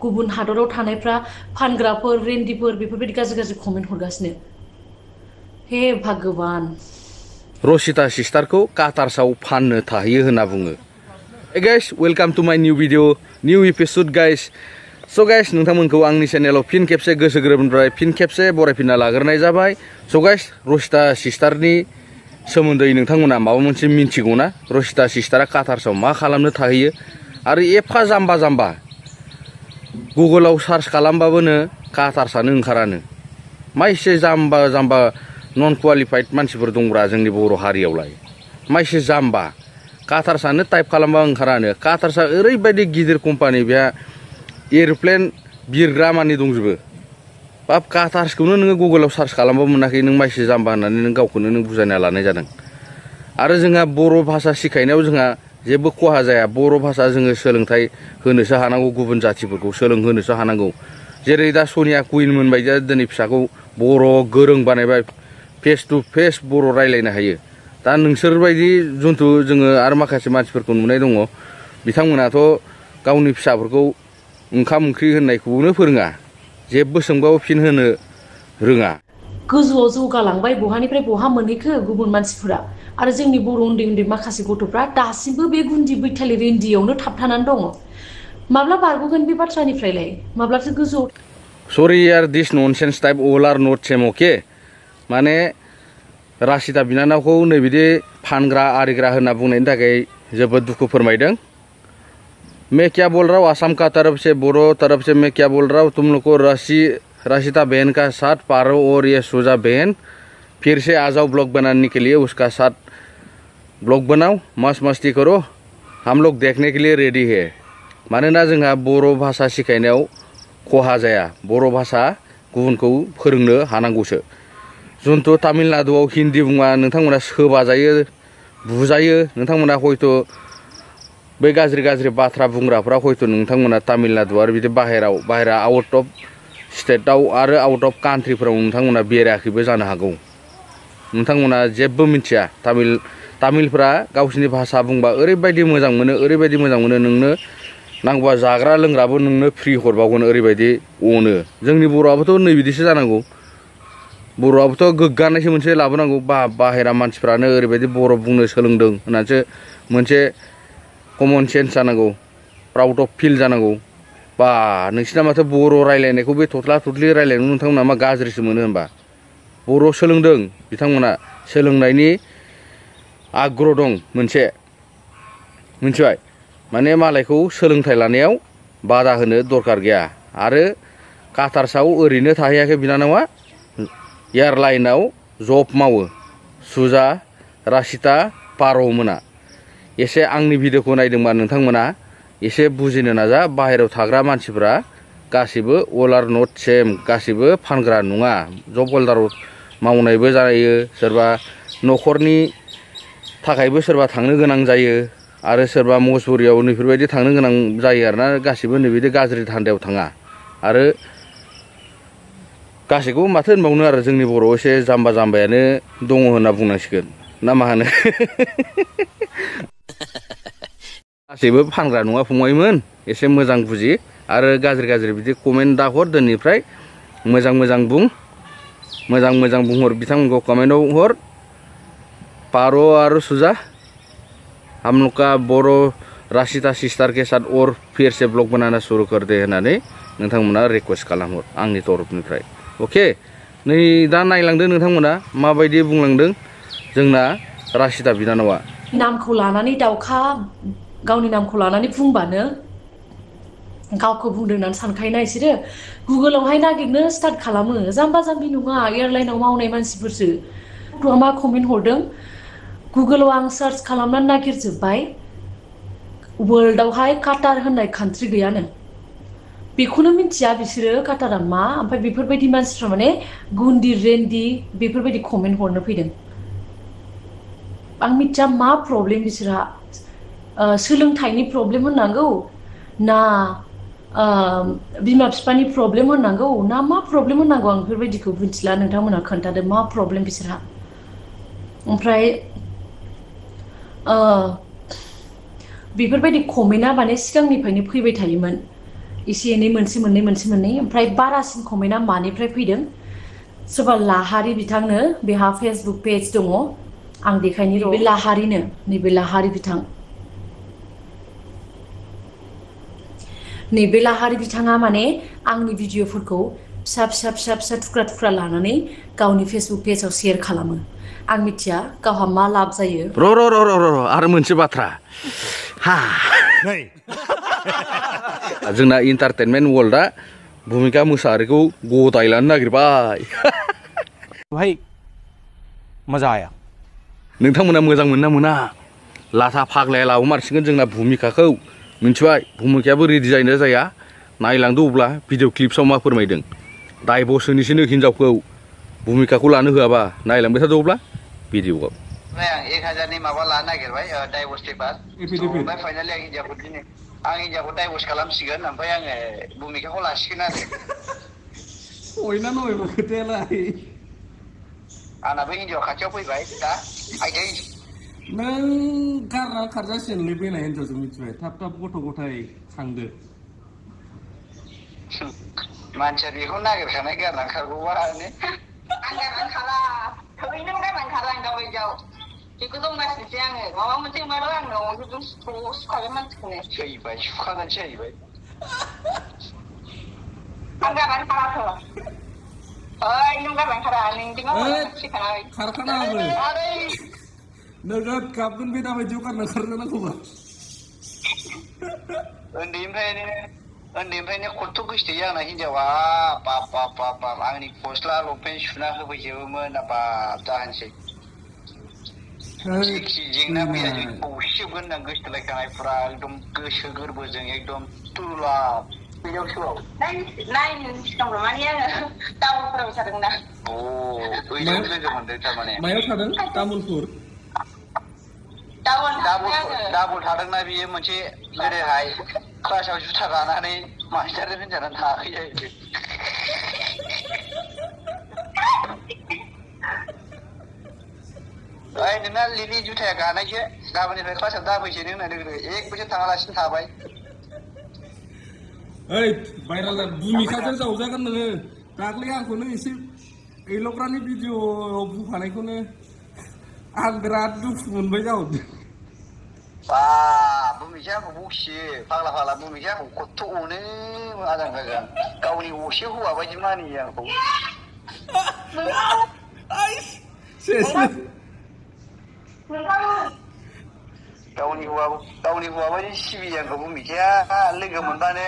गुबुन हादराव थानायफ्रा फानग्राफोर रेन्डिफोर बेफोरबायदि गाज्रि गाज्रि कमेन्ट हरगासिनो हे भगवान रसिता सिस्टारखौ काटार्सआव फाननो थाहैयो होनना बुङो Hey guys, welcome to my new video, new episode guys. So guys, नोंथांमोनखौ आंनि चेनेलाव फिन खेबसे गोसो गोरबोनिफ्राय फिन खेबसे बरायफिनना लाग्रोनाय जाबाय. So guys, रसिता सिस्टारनि सोमोन्दै नोंथांमोना माबा मोनसे मिन्थिगौ ना? रसिता सिस्टारा काटार्सआव मा खालामनो थाहैयो आरो एफा जाम्बा जाम्बा गुगोलाव सार्च खालामबाबोनो काटार्सआनो ओंखारानो. मा एसे जाम्बा जाम्बा नन क्वालिफाइड मानसिफोर दंब्रा जोंनि बर' हारियावलाय. मा एसे जाम्बा काटार्सआनो टाइप खालामबा ओंखारानो. काटार्सआ ओरैबायदि गिदिर कम्पानि बेहा एर'प्लेन बिरग्रा मानि दंजोबो. बाब काटार्सखौनो नोङो गुगोलाव सार्च खालामबा मोनाखै नों मा एसे जाम्बा होननानै नों गावखौनो नों बुजायना लानाय जादों. आरो जोंहा बर' भाषा सिखायनायाव जोंहा जेबो खहा जाया. बर' भाषा जोङो सोलोंथाइ होनोसो हानांगौ गुबुन जाथिफोरखौ सोलोंहोनोसो हानांगौ. जेरै दा सनिया कुइनमोन बायदिया दिनै फिसाखौ बर' गोरों बानायबाय फेस टु फेस बर' रायलायनो हायो. दा नोंसोरबायदि जन्थु जोङो आरो माखासे मानसिफोरखौ नुनाय दङ बिथांमोनाथ' गावनि फिसाफोरखौ ओंखाम ओंख्रि होननायखौनो फोरोङा जेबो सोंबाबो फिन होनो रोङा. गोजौआव जौगालांबाय बहानिफ्राय बहा मोनहैखो गुबुन मानसिफोरा आरो जोंनि बर' उन्दै उन्दै माखासे गथ'फ्रा दासिमबो बे गुन्दि बैथालि रेन्डियावनो थाबथानानै दङ. माब्ला बारग'गोन बे बाथ्रानिफ्रायलाय माब्लासो गोजौआव सरि यार this nonsense type all are not same okay माने रासिदा बिनानावखौ नैबिदि फानग्रा आरिग्रा होनना बुंनायनि थाखाय जोबोद दुखु फोरमायदों. मैं क्या बोल रहा हूँ आसाम का तरफ से बोरो तरफ से मैं क्या बोल रहा हूँ तुम लोग को राशिदा बहन का साथ पारो और ये सुजा बहन फिर से आ जाओ ब्लॉग बनाने के लिए उसका साथ ब्लॉग बनाओ मस्त मस्ती करो हम लोग देखने के लिए रेडी है. मानोना जोंहा बर' भाषा सिखायनायाव खहा जाया. बर' भाषा गुबुनखौ फोरोंनो हानांगौसो. जन्थु तामिलनाडुआव हिन्दी बुङा नोंथांमोना सोबाजायो बुजायो. नोंथांमोना हयथ' बै गाज्रि गाज्रि बाथ्रा बुंग्राफ्रा हयथ' नोंथांमोना तामिलनाडु आरो बिदि बाहेरा आउट अफ स्टेटआव आरो आउट अफ कान्ट्रिफोराव नोंथांमोना बेरायाखैबो जानो हागौ. नोंथांमोना जेबो मिथिया. तामिलफ्रा गावसिनि भाषा बुंबा ओरैबायदि मोजां मोनो ओरैबायदि मोजां मोनो नोंनो नांगौबा जाग्रा लोंग्राबो नोंनो फ्रि हरबावगोन ओरैबायदि अनो. जोंनि बर'आबोथ' नैबिदिसो जानांगौ. बर'आबोथ' गोग्गानायसो मोनसे लाबोनांगौ. बाहेरा मानसिफ्रानो ओरैबायदि बर' बुंनो सोलोंदों होननानैसो मोनसे कमन सेन्स जानांगौ. प्राउड अफ फिल जानांगौ. बा नोंसिना माथो बर' रायलायनायखौ बे थथ्ला थथ्लि रायलायनायखौ नोंथांमोना मा गाज्रिसो मोनो होनबा. बर' सोलोंदों बिथांमोना सोलोंनायनि आग्रह दं मोनसे मिथिबाय. माने मालायखौ सोलोंथाइ लानायाव बादा होनो दरकार गैया. आरो काटार्सआव ओरैनो थाहैयाखै बिनानावा एयारलाइनाव जब मावो सुजा रासिता पार'मोना. एसे आंनि भिडिअखौ नायदोंबा नोंथांमोना एसे बुजिनो नाजा. बाहेरायाव थाग्रा मानसिफ्रा गासिबो अल आर नट सेम गासिबो फानग्रा नङा. जब हल्दाराव मावनायबो जायो सोरबा न'खरनि थाखायबो सोरबा थांनो गोनां जायो आरो सोरबा मजबुरियाव नैफोरबायदि थांनो गोनां जायो आरोना. गासिबो नैबिदि गाज्रि धान्दायाव थाङा. आरो गासैखौबो माथो होनबावनो आरो जोंनि बर'आव एसे जाम्बा जाम्बायानो दङ होनना बुंनांसिगोन ना मा होनो. गासैबो फानग्रा नङा फंबायमोन एसे मोजां बुजि आरो गाज्रि गाज्रि बिदि कमेन्ट दाहर दोननिफ्राय मोजां मोजां बुंहर बिथांमोनखौ कमेन्टआव हर. पारो और सुजा हम लोग का बोरो राशिता सिस्टार के साथ और फिर से ब्लॉग बनाना शुरू कर दे होननानै नोंथांमोना रिक्वेस्ट खालामहर आंनि तरफनिफ्राय. अके नै दा नायलांदो नोंथांमोना माबायदि बुंलांदों जोंना राशिदा बिनानावा. नामखौ लानानै दाउखा गावनि नामखौ लानानै बुंबानो गावखौ बुंदों होननानै सानखायोना बिसोरो गुगोलावहाय नागिरनो स्टार्ट खालामो. जाम्बा जाम्बि नङा एयारलाइनाव मावनाय मानसिफोरसो. मा कमेन्ट हरदों गुगोलाव आं सार्च खालामनानै नागिरजोब्बाय वर्ल्डआवहाय काटार होननाय कान्ट्रि गैयानो. बेखौनो मिथिया बिसोरो काटारा मा. ओमफ्राय बेफोरबायदि मानसिफ्रा माने गुन्दि रेन्डि बेफोरबायदि कमेन्ट हरनो फैदों. आं मिथिया मा प्रब्लेम बिसोरहा. सोलोंथाइनि प्रब्लेम होननांगौ ना बिमा बिफानि प्रब्लेम होननांगौ ना मा प्रब्लेम होननांगौ आं बेफोरबायदिखौ मिथिला. नोंथांमोना खोन्थादो मा प्रब्लेम बिसोरहा. ओमफ्राय बेफोरबायदि कमेन्टआ माने सिगांनिफ्रायनो फैबाय थायोमोन. एसे एनै मोनसे मोननै ओमफ्राय बारासिन कमेन्टआ मानिफ्राय फैदों सोरबा लाहारि बिथांनो बेहा फेसबुक पेज दङ आं देखायनि र' बे लाहारिनो नैबे लाहारि बिथां नैबे लाहारि बिथाङा माने आंनि भिडिअफोरखौ फिसा थुख्रा लानानै गावनि फेसबुक पेजाव शेयार खालामो आं मिथिया गावहा मा लाब जायो र' आरो मोनसे बाथ्रा हा जोंना इन्टारटेनमेन्ट वर्ल्डआ भुमिका मुसाहारिखौ गदाय लानो नागिरबाय भाई मजा आया नोंथांमोना मोजां मोनना मोना लाथा फाग्लाया लाबोमारसिगोन जोंना भुमिकाखौ मिन्थिबाय भुमिकायाबो रेडि जायोना जाया नायलांदो अब्ला भिडिअ क्लिप्सआव मा फोरमायदों दायभर्स होनोसैनो हिनजावखौ भुमिकाखौ लानो होआबा नायलांबाय थादो अब्ला भिडिअआव आं 1000नि माबा लानो नागिरबाय डाइभर्स पेपार ओमफ्राय फाइनालि आं हिनजावखौ डाइभर्स खालामसिगोन ओमफ्राय आङो भुमिकाखौ लासिगोन आरो ओइना नयबो खोथायालाय आंनाबो हिनजाव खाथियाव फैबाय दा आइदै नों गारना खारजासिगोनलै बेना हिनजावजों मिथिबाय थाब गथ' गथाय खांदो मानसिया बेखौ नागिरखानाय गारनानै खारगौबा आं गारनानै खारा थैनो गारनानै खारा आं दाबायदियाव बेखौ दंगासिनोसै आङो माबा मोनसे मोनो आङो अनजों सुखागोन मानसिखौनो थैबाय सुखागोनसो जाहैबाय आं गारनानै खाराथ' ओइ नों गारनानै खारा नोंजों सिखानाय खारखानाबो नोगोद गाबगोन बे दाबायदियाव गारना खारजानांगौबा उन्दैनिफ्रायनो खर्थ' गोसोथोयो आंना हिनजावा बाप आंनि गस्ला लंपेन्ट सुना होफैजोबोमोन बाप जाहोनसै जेंना फैया जों खौसिजोबगोन होनना गोसोथोलायखानाय फुरा एकदम गोसो गोरबोजों एकदम तुलाब बेयावसोआव नायनो सिगांबो माने आङो तामुलपुराव थादोंना बैजों लोगो मोनदों थारमाने मायाव थादों तामुलपुर डाबल थादोंना बियो मोनसे गोदोहाय क्लासाव जुथा गानानै मास्टारजों होनजानानै थायाखै जाहैदों ओइ नोंना लिलि जुथाया गानायसो गाबोननिफ्राय क्लासाव दाफैसै नों होननाय लोगो एक बोसोर थाङालासिनो थाबाय ओइ भाइराल भुमिकाजों जावजागोन नोङो दाख्लै आंखौनो एसे एल'ग्रानि भिडिअ'आव बुंफानायखौनो आं बिराद दुखु मोनबाय जाहरदों भुमिकाया आंखौ बखियो फाग्ला भुमिकाया आंखौ खथ्थ' अनो आजां गाजां गावनि असे हौवा बायदि मानियो आंखौ गावनि हौवा बायदि सिबियो आंखौ भुमिकाया लोगो मोनबानो